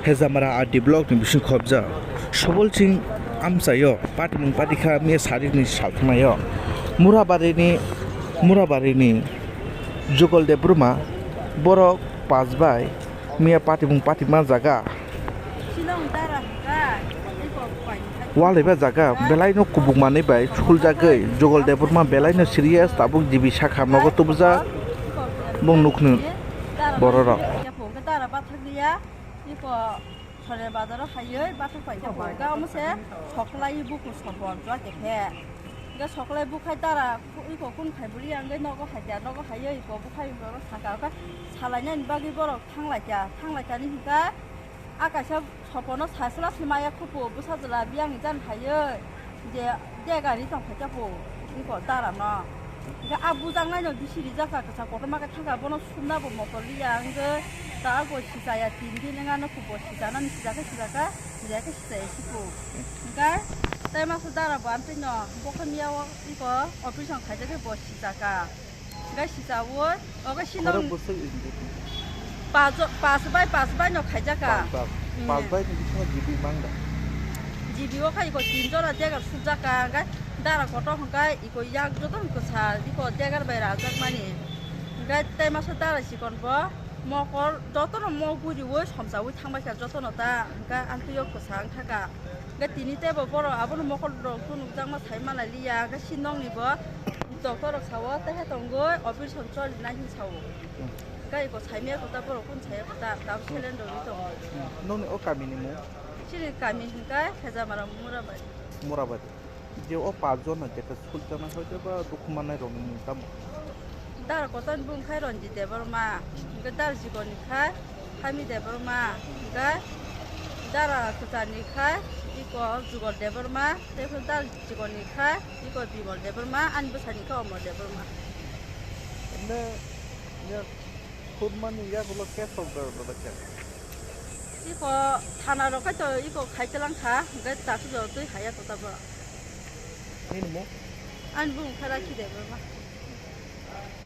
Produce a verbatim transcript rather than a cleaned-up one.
Hezamara R D block ni bising khobjak. Sobol Singh amchaio patimung patikha miya sarik ni salthangnaio. Murabari ni, Murabari ni Jugol Debbarma borok pas bai miya patimung patima jaga. Walaiba jaga belai no kubuk manwi bai suljagwi Jugol Debbarma belai no serious, tabuk G B sakha nogo tubujak. Bong nukni bororok. Iko Soler bazaro haioi bathak paikha bo. Ga omo se soklai buku sopor jua khe. Ga soklai bukhai dara iko kun khai buri ang nogo haikha, nogo haioi iko bukhai borok saka kha. Salainani bagwi borok thanglaikha, thanglaikha ni hwnkha. A kaisa sopono sasla se maya khupu bwsa jwla biyang jan haioi. Je, je gari tong khaikha bo, iko dara no. Hingke a bujak nai no bisi rijak kha, kwchak kotorma khe thangkha, bono sumna bo motor liya, hingke ta bo sichaya tin din wngya no khupo sichana ni sijak khe sijak kha, sijak khe sichaya sipo. Hingke tai masa dara bo amtwi no bo khe miya o iko operation khaijak khe bo sijak kha. Gai sisa o, ogo sino Khorok bwswk injek ni. Pas, pas bai, pas bai no khaijak kha. Pas bai. Mm. Pas bai ni bisingo G B mang da. G B o khai iko tin jora degar sujak kha, gai dara kotor hwnkhe iko yak joto hwnkhe sa iko degar bai rajak mani. Gai tai masa dara sikon bo mokol joto no mo guri o somsa o thang bai kha joto no ta hwnkhe amtwi o kwsa wng kha kha. Hingke tini tei bo borok abono mokol rok tei nukjakma sai manai liya, hingke si nokni bo doctor rok sao, tehe tongoi operation choli nai hin sao. Hmm. Hingke iko saimaya kota borok kun saya kota, tabo Hmm. selen rogwi tongo. Hmm. Nokni o kami ni mung? Chini kami hingke Hezamara Murabari. Murabari. Je o pas jon no jeta suljaknai hoite ba dukhu mannai rokni mung tamo? Dara kotor ni bung khai Ranjit Debbarma, hingke dara jikon ni khai Hami Debbarma, hingke dara kwchar ni khai iko Jugol Debbarma, tei dara jikon ni khai iko Bimal Debbarma, ani bwsa ni khai Omor Debbarma. Emne, ya, khurmani yagulo case rok da, da, da, case? Iko thana rok khai to iko khai chelang kha, hingke tasu jora twi haya kota bo. Nini mung? Ani bung khai Rakhi Debbarma.